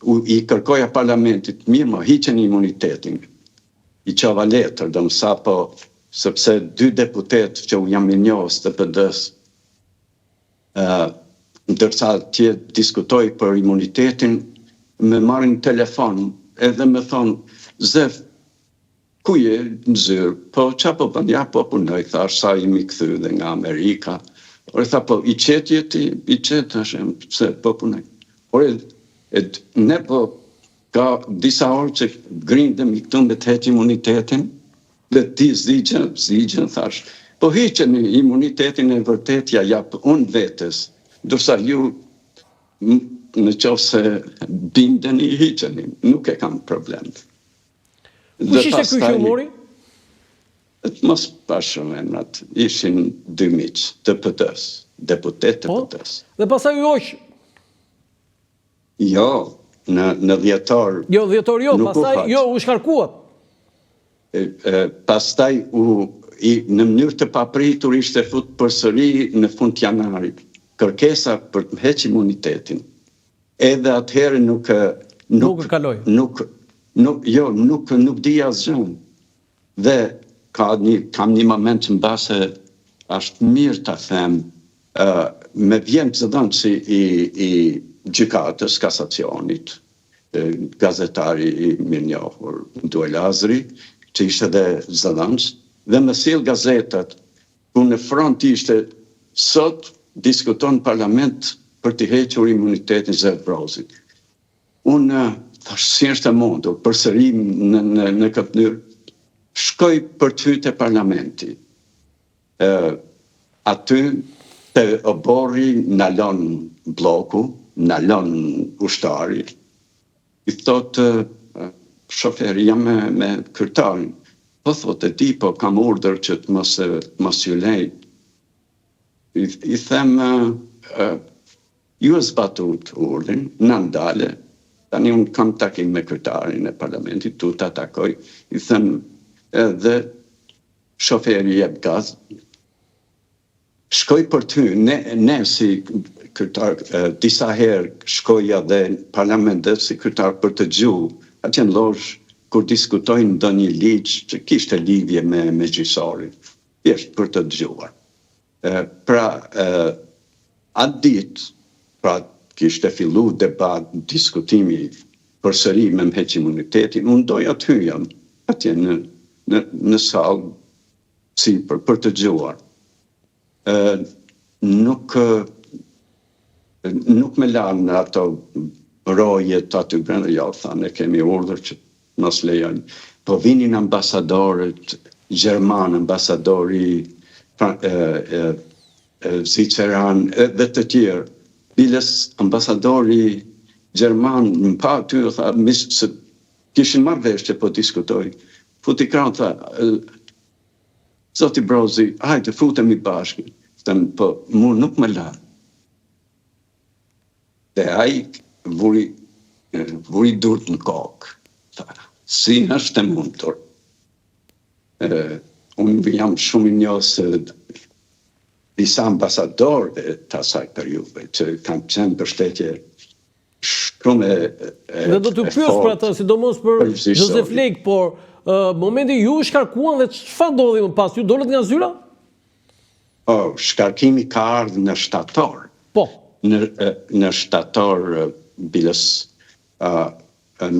U, I kërkoja parlamentit, mirë mo, hiqeni imunitetin. I çova letër, do më sapo, sepse dy deputetë që u jam mirënjohës të PD-s, ndërsa që diskutoj për imunitetin, me marrin telefon edhe me thonë, Zef, ku je në zyrë? Po, qa po bën? Ja, po punoj, thash, sa jemi kthy dhe nga Amerika. Ore, tha, po, i qetë je ti? I qetë, thash, pse, po punoj. Ore, e, ne po, ka disa orë që grindemi këtu me të heq imunitetin, dhe ti s'di gjë, s'di gjë, thash. Po hiqeni imunitetin e vërtet ja jap unë vetes, ndërsa ju në qoftë se bindeni, hiqeni, nuk e kam problem. Kush ishte ky që u mori? Mos pashëm emrat, ishin dy miq të PD-s, deputet të po? PD-s. Dhe pastaj u hoq? Jo, në, në dhjetor. Jo, dhjetor jo, pastaj jo, u shkarkuat. E, e, pastaj u, i, në mënyrë të papritur ishte fut përsëri në fund janarit. Kërkesa për të heq imunitetin. Edhe atëherë nuk nuk nuk kaloi. Nuk nuk jo, nuk nuk di asgjë. Dhe ka një kam një moment që mbase është mirë ta them, ë me vjen zëdhënësi i i gjykatës kasacionit, gazetari i mirënjohur Ndue Lazri, që ishte dhe zëdhënës, dhe më sill gazetat ku në front ishte sot diskuton parlament për t'i hequr imunitetin Zef Brozit. Unë thash si është e mundur, përsëri në, në, në këtë mënyrë, shkoj për të hyrë te parlamenti. Ë aty te oborri ndalon blloku, ndalon ushtari, I thotë shoferi, jam me, me kryetarin. Po thotë, e di, po kam urdhër që të mos, të mos ju lej. I, i them, ju e zbatut urdhrin, na ndale, tani unë kam takim me kryetarin e parlamentit, du ta takoj, i them, edhe shoferi jep gaz, Shkoj për të hy, ne, ne si kryetar, disa herë shkoja dhe në parlament dhe si kryetar për të dëgju, atje në lozhë, kur diskutojnë ndonjë ligj që kishte lidhje me, me gjyqësorin, thjesht për të dëgjuar. Pra, atë ditë, pra kishte fillu debat, diskutimi përsëri me më heq imunitetin, unë doja të hyja atje në, në, në sallë, sipër për të dëgjuar. Ë nuk nuk me lanë ato rojet aty brenda, jo, tha, ne kemi urdhër që mos lejojmë. Po vinin ambasadorët gjerman, ambasadori zviceran dhe të tjerë. Biles ambasadori gjerman më pa aty dhe tha, mis, se kishin marrë vesh që po diskutoj. Futi krahun tha, zoti Brozi, hajde futemi bashkë. Them, po mu nuk më la. Dhe ai vuri vuri durt në kokë. Tha, si është e mundur? E, unë jam shumë i njohës disa ambasadorëve të asaj periudhe që kanë qenë mbështetje shumë e e Dhe do t'ju pyes për atë, sidomos për Joseph Lake, por momenti ju shkarkuan dhe çfarë ndodhi më pas? Ju dolët nga zyra? Po, shkarkimi ka ardhur në shtator. Po. Në në shtator biles ë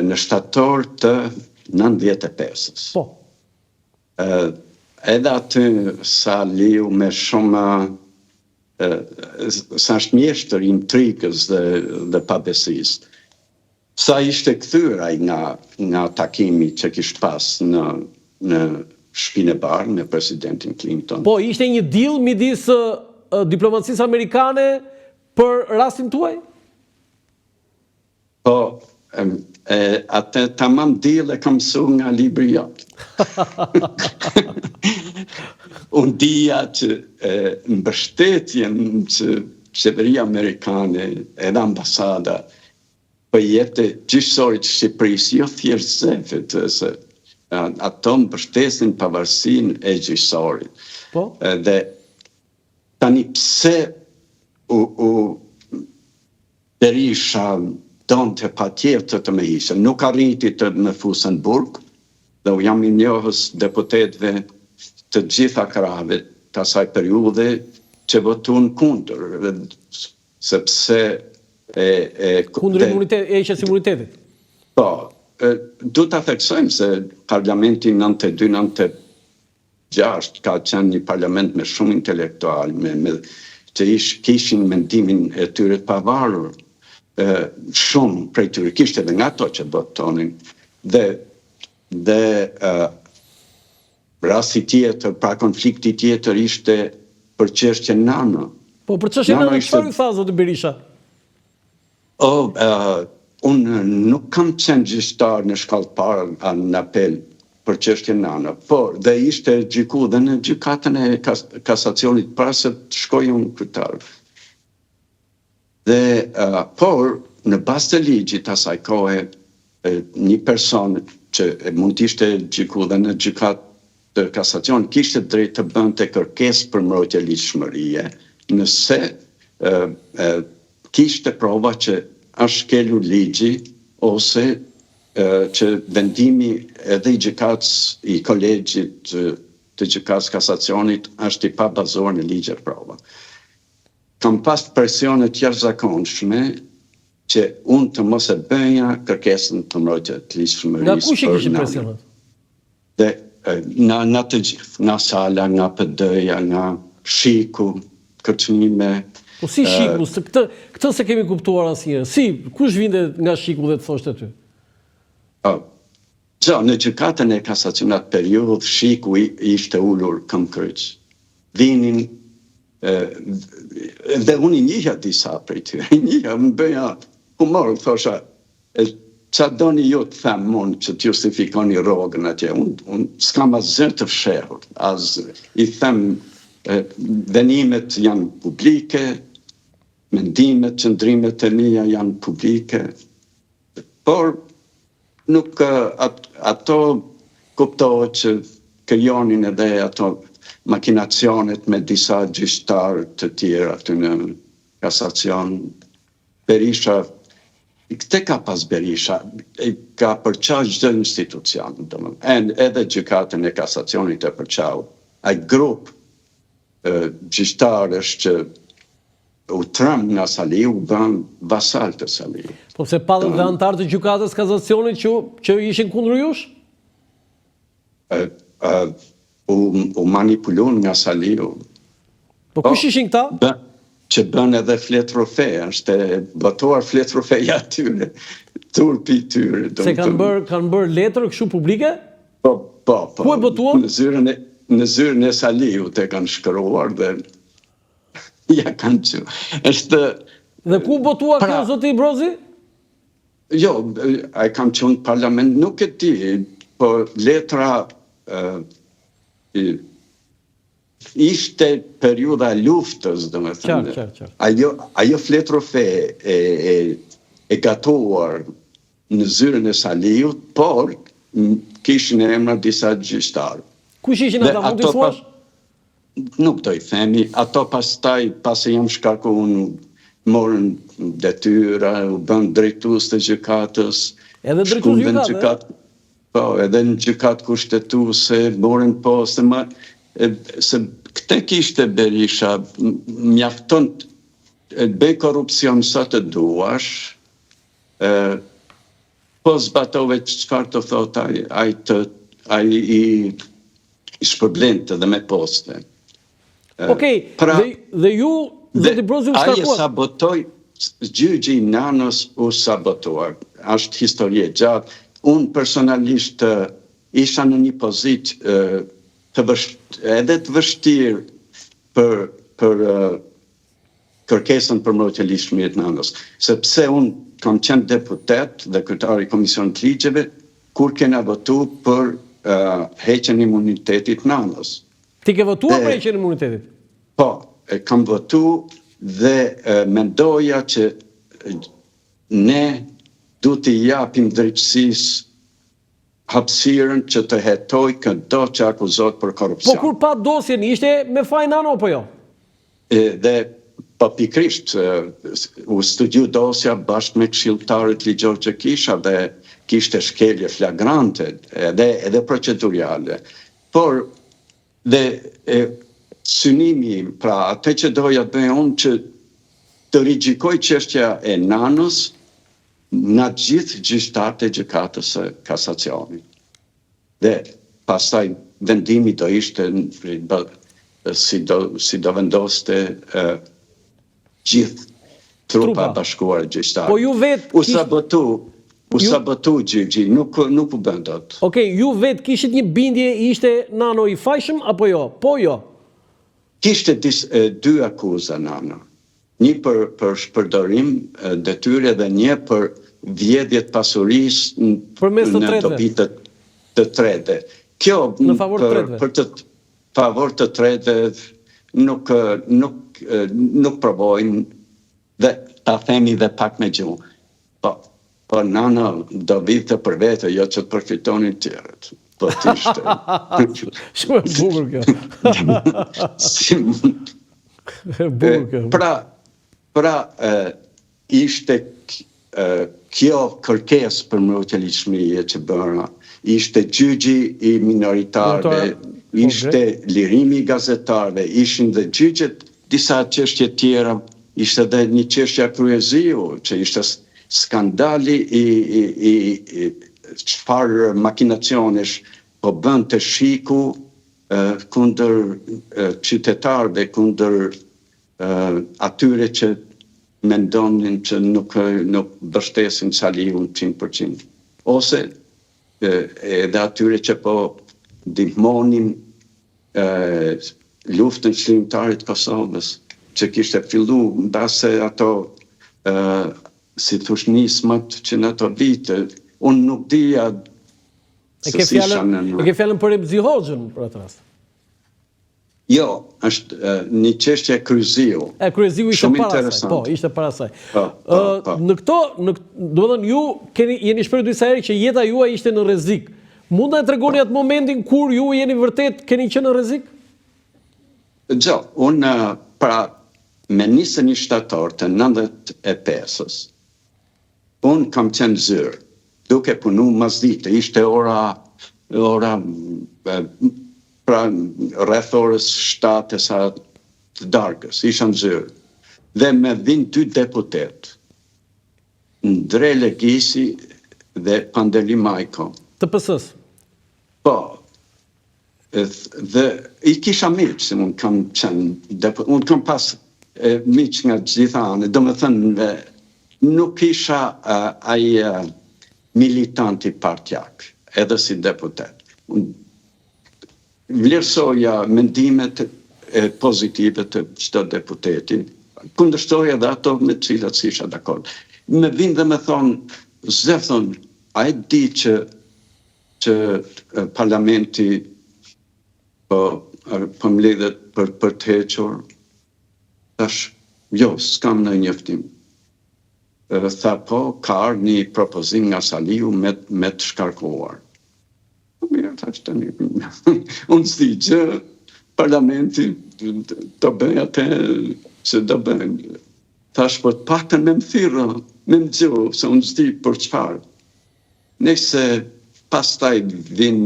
në shtator të 95-ës. Po. Edhe aty Saliu me shumë sa është mjeshtër intrigës dhe, dhe pabesisë. Sa ishte kthyer ai nga, nga takimi që kishte pas në, në Shtëpinë e Bardhë me presidentin Clinton. Po, ishte një deal midis diplomacisë amerikane për rastin tuaj? Po, e, atë tamam deal e kam mësu nga libri jot. Unë dija që e, mbështetjen që qeveria amerikane edhe ambasada po i jepte gjyqësorit të Shqipërisë, jo thjesht Zefit, se ato mbështesin pavarësinë e gjyqësorit. Po? Dhe tani pse u, u. Berisha donte patjetër të më hiqte. Nuk arriti të më fusë në burg dhe u jam mirënjohës deputetëve të gjitha krahëve të asaj periudhe që votuan kundër, sepse e e Kundër imunitet, heqjes së imunitetit. Po, duhet ta theksojmë se parlamenti 92 96 ka qenë një parlament me shumë intelektualë, me, me që ish, kishin mendimin e tyre të pavarur. Ë shumë prej tyre kishte edhe nga ato që votonin dhe dhe ë rasti tjetër, pra konflikti tjetër ishte për çështjen Nano. Po për çështjen Nano çfarë ju tha zoti Berisha? Oh, uh, unë nuk kam qenë gjyqtar në shkallë të parë a në apel për çështjen Nano, por dhe ishte gjyku dhe në gjykatën e kas kasacionit para se të shkoj unë kryetar. Dhe uh, por në bazë të ligjit asaj kohe një person që mund të ishte gjyku dhe në gjykatë të kasacionit kishte drejt të bënte kërkesë për mbrojtje ligjshmërie, nëse e, e, kishte prova që është shkelur ligji ose e, që vendimi edhe i gjykatës i kolegjit të gjykatës kasacionit është i pabazuar në ligje prova. Kam pas presione të jashtëzakonshme që unë të mos e bëja kërkesën për mbrojtje të ligjshmërisë. Nga kush i kishin presionet? Dhe nga nga të gjithë, nga Sala, nga PD-ja, nga SHIK-u, kërcënime. Po si SHIK-u, se këtë këtë s'e kemi kuptuar asnjëherë. Si, kush vinte nga SHIK-u dhe të thoshte ty? Po. Jo, në gjykatën e kasacionit atë periudhë SHIK-u ishte ulur këmbëkryq. Vinin dhe unë i njihja disa prej tyre, i njihja, unë bëja humor, thosha, Ça doni ju të them unë që të justifikoni rrogën atje, unë un, s'kam asgjë të fshehur, as i them vendimet janë publike, mendimet, qëndrimet e mia janë publike, por nuk at, ato kuptohet që krijonin edhe ato makinacionet me disa gjyqtarë të tjerë aty në kasacion. Berisha Këtë ka pas Berisha, ka përça çdo institucion, domethënë, edhe gjykatën e kasacionit e përçau. Ai grup gjyqtarësh që u tremb nga Saliu, u bënë vasal të Saliut. Po pse patët dhe anëtarë të gjykatës kasacionit që që ishin kundër jush? U, u manipuluan nga Saliu. Po kush ishin këta? Bë, që bën edhe fletrrufe, është e botuar fletrrufeja e tyre, turpi i tyre. Se kanë bërë kanë bërë letër kështu publike? Po, po, po. Ku e botuan? Në zyrën e në zyrën e Saliut e kanë shkruar dhe ja kanë çu. Është Dhe ku botua pra, kjo zoti Brozi? Jo, a e kam çu në parlament, nuk e di, po letra ishte periudha e luftës, domethënë. Qartë, qartë, qartë. Ajo, ajo fletrrufe e, e, e gatuar në zyrën e Saliut, por kishin emra disa gjyqtarë. Kush ishin ata, mund t'i thuash? Nuk do i themi, ato pastaj pasi jam shkarku unë morën detyra, u bënë drejtues të gjykatës. Edhe drejtues gjykate? Po, edhe në gjykatë kushtetuese, morën poste, ma, e, se këtë kishte Berisha, mjafton të bëj korrupsion sa të duash, e, Po zbatove çfarë të thotë ai, ai të ai i i shpërblente dhe me poste. Okej, okay, pra, dhe, dhe ju zoti Brozi u shkarkuat. Ai e sabotoi gjyqi i Nanos u sabotua. Është histori e gjatë. Unë personalisht isha në një pozitë të vësht, edhe të vështirë për për kërkesën për mbrojtje ligjshmërie të Nanos, sepse unë kam qenë deputet dhe kryetar i Komisionit të Ligjeve kur kena votu për uh, heqjen e imunitetit Nanos. Ti ke votuar për heqjen e imunitetit? Po, e kam votu dhe e, mendoja që ne duhet t'i japim drejtësisë hapësirën që të hetojë këdo që akuzohet për korrupsion. Po kur patë dosjen, ishte me faj Nano apo jo? Dhe Po pikërisht, u studiu dosja bashkë me këshilltarët ligjorë që kisha dhe kishte shkelje flagrante edhe edhe proceduriale. Por dhe e, synimi im, pra atë që doja të bëja unë që të rigjykoj çështja e Nanos nga gjithë gjyqtarët e gjykatës së kasacionit. Dhe pastaj vendimi do ishte si do si do vendoste gjithë trupa e bashkuar e gjyqtarëve. Po ju vetë u sabotu, u sabotu gjyqi, nuk nuk u bë dot. Okej, ju vetë kishit një bindje ishte Nano i fajshëm apo jo? Po jo. Kishte dis, dy akuza Nano. Një për për shpërdorim detyre dhe një për vjedhje të pasurisë Përmes të në tretëve. dobi të të tretëve. Kjo Në favor të për tretëve. për të favor të tretëve nuk nuk nuk provojnë dhe ta themi dhe pak me gjuhë. Po po Nano do vidhte për vete, jo që të përfitonin tjerët. Po të ishte. Shumë e bukur kjo. Si mund E bukur kjo. Pra, pra e, ishte kjo kërkesë për mbrojtje ligjshmërie që bëra, ishte gjyqi i minoritarëve, po, ishte lirimi i gazetarëve, ishin dhe gjyqet disa çështje tjera, ishte dhe një çështja Kryeziu, që ishte skandali i, i, i, i çfarë makinacionesh po bënte SHIK-u kundër qytetarëve, kundër atyre që mendonin që nuk nuk mbështesin Saliun 100%, ose edhe atyre që po ndihmonin luftën çlirimtare të Kosovës, që kishte fillu mbase ato si thosh nismat që në ato vite, unë nuk dija E ke fjalën, e ke fjalën për Remzi Hoxhën për atë rast. Jo, është një çështje Kryeziu. E Kryeziu ishte para saj. Po, ishte para saj. Po, po, po. Në këto, në domethënë ju keni jeni shprehur disa herë që jeta juaj ishte në rrezik. Mund ta tregoni atë momentin kur ju jeni vërtet keni qenë në rrezik? Jo, unë pra me 21 shtator të 95-ës, Unë kam qenë zyrë, duke punu masdite, ishte ora, ora, pra rreth orës 7 e sa të darkës, isha në zyrë. Dhe me vinë dy deputetë, Ndre Legisi dhe Pandeli Majko. Të PS-së? Po, Dhe i kisha miq, se unë kam qenë, unë kam pas miq nga të gjitha anët, domethënë nuk isha ai militanti partiak, edhe si deputet. Unë vlerësoja mendimet e pozitive të çdo deputeti, kundërshtoja edhe ato me të cilat s'isha dakord. Me vinë dhe me thonë, Zef thonë, a e di që që parlamenti po po mblidhet për për të hequr, thash, jo, s'kam ndonjë njoftim. Tha po, ka ardhur një propozim nga Saliu me me të shkarkuar. Po mirë, thash tani. Unë s'di gjë, parlamenti do bëjë atë që do bëjnë. Thash, po të paktën me më thirrë, me më dëgju, se unë s'di për çfarë. Nejse pastaj vin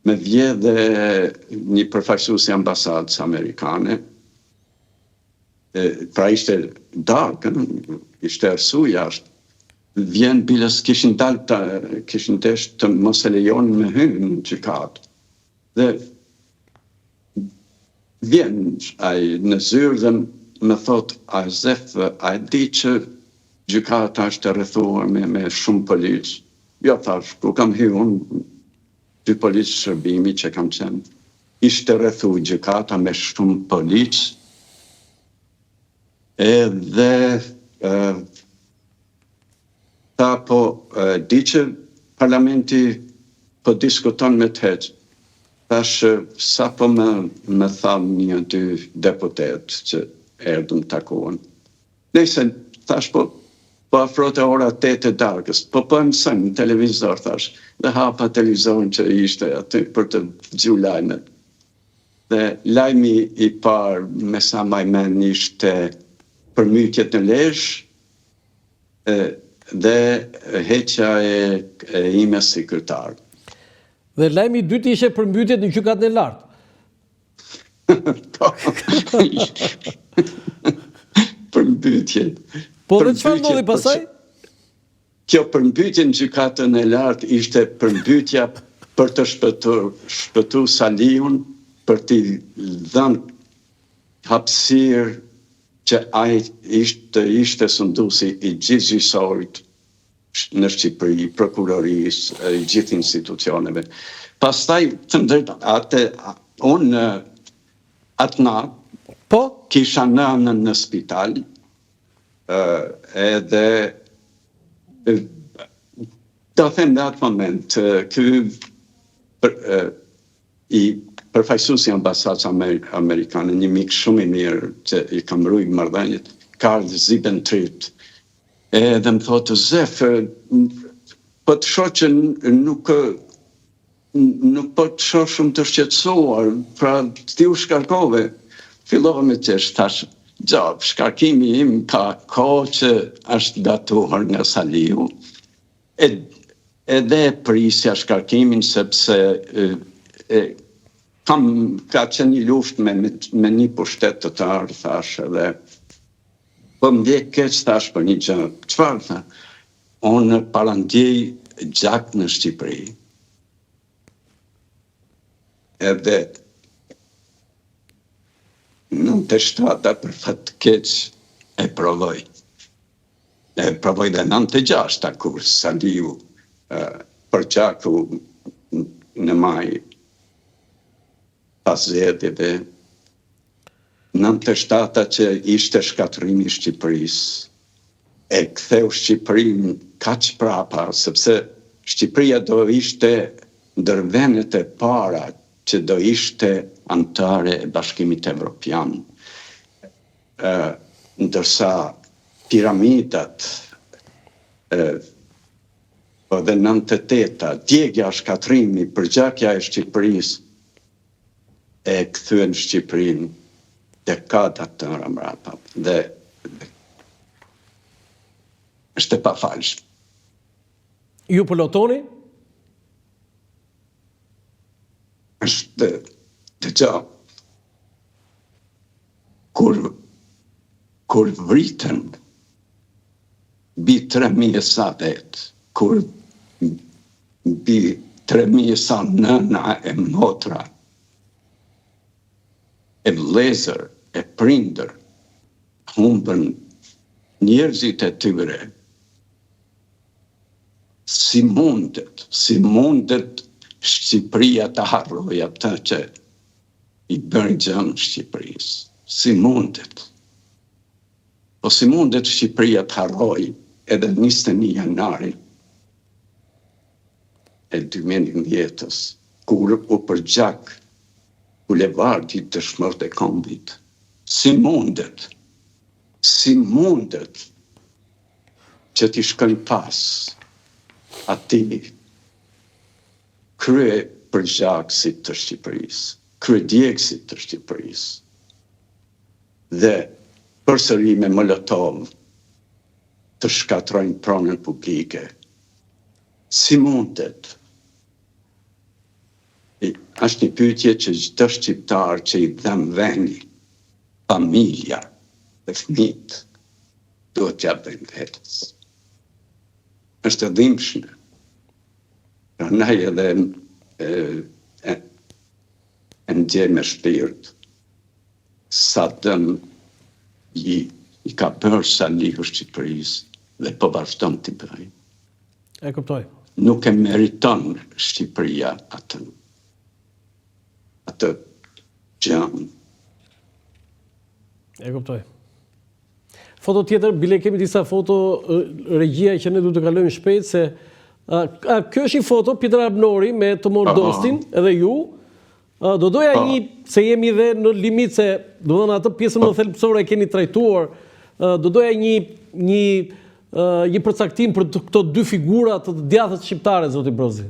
me vje dhe një përfaqësues i ambasadës amerikane, pra ishte darkë, ishte errësu jashtë, vjen biles kishin dalë ta, kishin desh të mos e lejonin me hy në gjykatë. Dhe vjen ai në zyrë dhe më thotë, a Zef, a e di që gjykata është e rrethuar me, me shumë policë? Jo, thash, ku kam hy unë, dy policë shërbimi që kam qenë. Ishte rrethu gjykata me shumë policë, edhe Tha po e di që parlamenti po diskuton me të heq. Thash sapo më më thanë një dy deputetë që erdhën më takuan. Nejse thash po po afrohej ora 8 e darkës, po po e mësojmë në televizor thash dhe hapa televizorin që ishte aty për të dëgju lajmet. Dhe lajmi i parë me sa maj mend ishte. Përmbytjet në Lezhë dhe heqja e, e ime si kryetar. Dhe lajmi i dytë ishte përmbytjet në Gjykatën e Lartë. Po. Përmbytjet. Po dhe çfarë ndodhi pastaj? Kjo përmbytje në Gjykatën e Lartë ishte përmbytja për të shpëtu, shpëtu Saliun, për t'i dhënë hapësirë që ai të ishte sunduesi i gjithë gjyqësorit në Shqipëri, prokurorisë, i gjithë institucioneve. Pastaj, të drejtë, atë, unë atë natë, po? kisha nënën në spital, edhe ta them në atë moment, ky i përfaqësuesi i ambasadës amerikane, një mik shumë i mirë që i kam rujt marrëdhëniet, Karl Siebentritt, edhe më thotë Zef, po të shoh që nuk nuk po të shoh shumë të shqetësuar, pra ti u shkarkove. Fillova me qesh, thash, Gjo, shkarkimi im ka kohë që është gatuar nga Saliu, e, edhe e prisja shkarkimin sepse e, e, kam, ka qenë një luftë me, me, me një pushtet të tërë, thash, edhe po më vjen keq thash për një gjë. Çfarë tha? Unë parandjej gjak në Shqipëri. Edhe 97 për fat të keq e provoj. E provoj dhe 96 kur Saliu përgjaku në maj pas zgjedhjeve 97 që ishte shkatërrimi i Shqipërisë, e ktheu Shqipërinë kaq prapa, sepse Shqipëria do ishte ndër vendet e para që do ishte anëtare e Bashkimit Evropian. Ë ndërsa piramidat ë po dhe 98-ta, djegia, shkatërrimi, përgjakja e Shqipërisë e kthyen Shqipërinë dekada të tëra mbrapa dhe, dhe është e pafalshme. Ju po lotoni? Është dëgjo. Kur kur vriten mbi 3000 e sa vetë, kur mbi 3000 e sa nëna e motra, e vëllezër, e prindër, humbën njerëzit e tyre, si mundet, si mundet Shqipëria të harrojë atë që i bëri gjëmë Shqipërisë, si mundet. Po si mundet Shqipëria të harrojë edhe 21 janarin e 2011-ës, kur u përgjak bulevardi Dëshmorët e Kombit. Si mundet, si mundet që t'i shkojnë pas atij krye përgjakësit të Shqipërisë, kryedjegësit të Shqipërisë. Dhe përsëri me molotov të shkatërrojnë pronën publike. Si mundet? Është një pyetje që çdo shqiptar që i dhemb vendi, familja dhe fëmijët duhet t'ia bëjnë vetes. Është e dhimbshme. Prandaj edhe e, e, e ndjej me shpirt sa dëm i, i ka bërë Saliu Shqipërisë dhe po vazhdon t'i bëjë. E kuptoj. Nuk e meriton Shqipëria atë atë gjëmë. E kuptoj. Foto tjetër, bile kemi disa foto regjia që ne duhet të kalojmë shpejt se a, a kjo është një foto Pjetër Arbnori me Tomor Dostin edhe ju. A, do doja një se jemi dhe në limit se do të thënë atë pjesën më thelbësore e keni trajtuar. A, do doja një një një përcaktim për këto dy figura të të djathtës shqiptare zoti Brozi.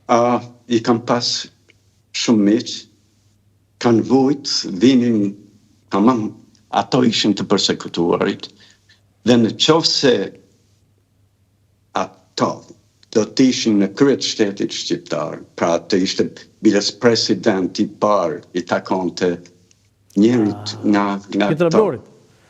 A, i kam pas shumë miq, kanë vujt, vinin tamam. Ato ishin të persekutuarit dhe në qoftë se ato do të ishin në krye të shtetit shqiptar, pra të ishte biles president i parë i takonte njërit nga nga Pjetër Arbnorit.